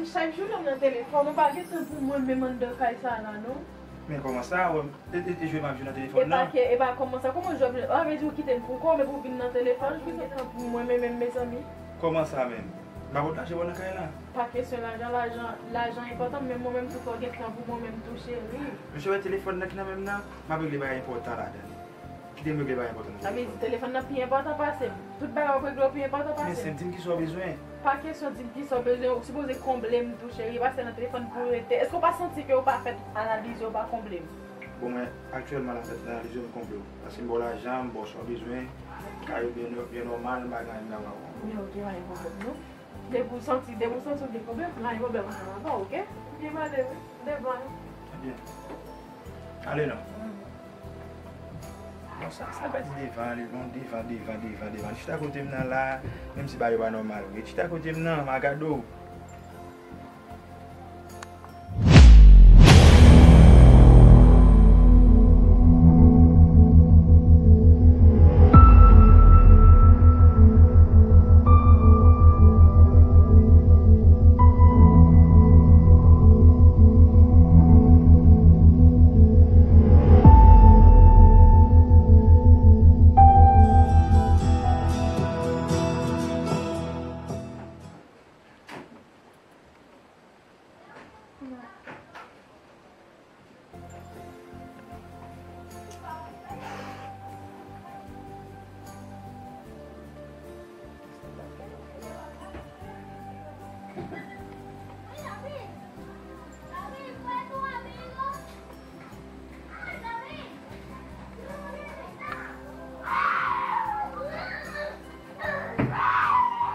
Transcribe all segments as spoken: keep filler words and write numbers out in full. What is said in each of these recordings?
Chak jounen m nan telefòn, ou pa gen tan pou mwen menm anndan kay sa la, non. Men kòman sa, wè, e, e, e jwe m ap jwe nan telefòn nan? E pa ke, e pa kòman sa, kòman jwe m ap jwe? A, vle di ou kite m pou kò, men pou vin nan telefòn, ou gen tan pou mwen menm, menm, mezanmi? Kòman sa menm? M pa pot lajan pou nan kay la? Pa kesyon lajan, lajan, lajan enpòtan, men mwen menm tou fò gen tan pou mwen menm tou, cheri. Mesye, wè telefòn nan ki nan men m nan, m ap regle bagay enpòtan ladan li. Kite m regle bagay enpòtan nan telefòn. Sa vle di telefòn nan pi enpòtan pase m. Tout bagay w ap regle yo pi enpòtan pase m. Men sè m, di m kisa w bezwen. Pa kesyon di m kisa w bezwen, ou sipoze konble m tou, cheri, e pa sèl nan telefòn pou rete. Èske w pa santi ke w pa fèt analize, w pa konble m? Bon, mwen, aktyèlman, la, m fèt analize, m konble w. Paske m ba w lajan, m ba w sa w bezwen, kay ou byen, byen nòmal, m pa gen anyen m ka ba w ankò. Men oke, pa gen pwoblèm, non. Depi w santi, depi w santi w gen pwoblèm, pa gen pwoblèm ansanm avè w, oke? Oke, m ale wi, m devan. Ebyen, ale non. Bon, sa, sa pa di devan, ale non, devan, devan, devan, devan. Chita kote m nan la, menm si bagay yo pa nòmal vre. Chita kote m nan, m a gade w.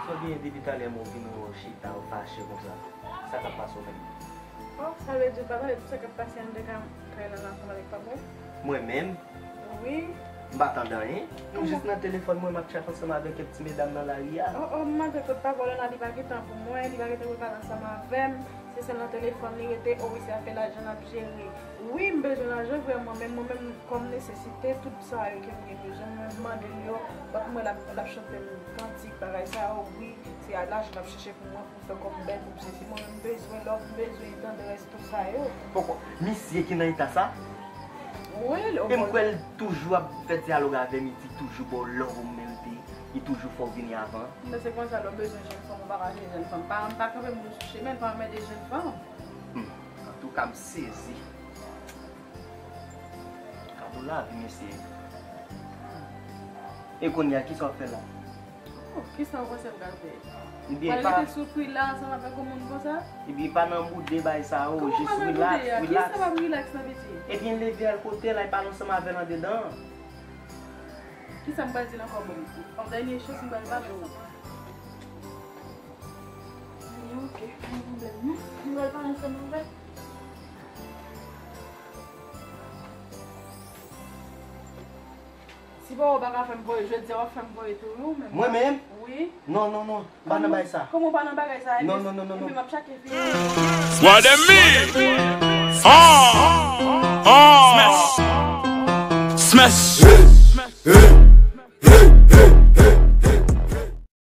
Sa w genyen depi talè m wè w vin wè w chita, w fache konsa? Sa k ap pase w menm? Oh, sa vle di w pa tande tout sa k ap pase anndan kay, kay la ansanm avèk papa w? Mwen menm? Wi. M pa tande anyen. M jis nan telefòn mwen, m ap tchat ansanm avèk kèk ti medam nan lari a. Oh, oh, m mande kot papa w la, li pa gen tan pou mwen, li pa gen tan pou l pale ansanm avè m. Se sèl nan telefòn li rete, oh wi, se afè lajan l ap jere. Wi, m bezwen lajan vrèman, men mwen menm kòm nesesite, tout sa yo ke m gen bezwen, mwen mande l yo, bat mwen l ap, l ap chante m kantik, bagay sa yo, wi, se lajan l ap chèche pou mwen, pou m fè kòm bèl, pou m sesi, mwen menm m bezwen love, m bezwen tandrès, tout sa yo. Poko, misye ki nan eta sa? Wi, l... E m kwè l toujou ap fè dyalòg avè m, li di toujou ba w love ou merite, li toujou fè w vini avan. Men se konsa, lè w bezwen jèn fanm, ou pa ka jwenn jèn fanm. Paran m pa kanpe moun sou chemen, l pa anmède jèn fanm. Hmm. Antouka, m sezi. Gad on lavi, mesye. E kounye a, kisa w ap fè la? Oh, kisa w panse m pral fè? Ebyen, pral pa rete soufri la ansanm avèk yon moun konsa? Ebyen, pa nan boude bay sa yo, jis relax, relax. Kisa m ap relax nan piti? Ebyen, leve al kote l, al pale ansanm avè l andedan. Kisa m pral di l ankò, bon? Yon dènye chans, m pral pale ansanm avè l. Ebyen, oke, pa gen pwoblèm, non. M pral pale ansanm avè l. Si papa w pa ka fè m voye, jodi a w ap fè m voye tou, wi, ou menm. Mwen menm? Wi. Non, non, non. M pa nan bagay sa. Kòman w pa nan bagay sa? Non, non, non, non, non. Epi m ap tchake fini. What a me? Ah! Ah! Smash! Smash!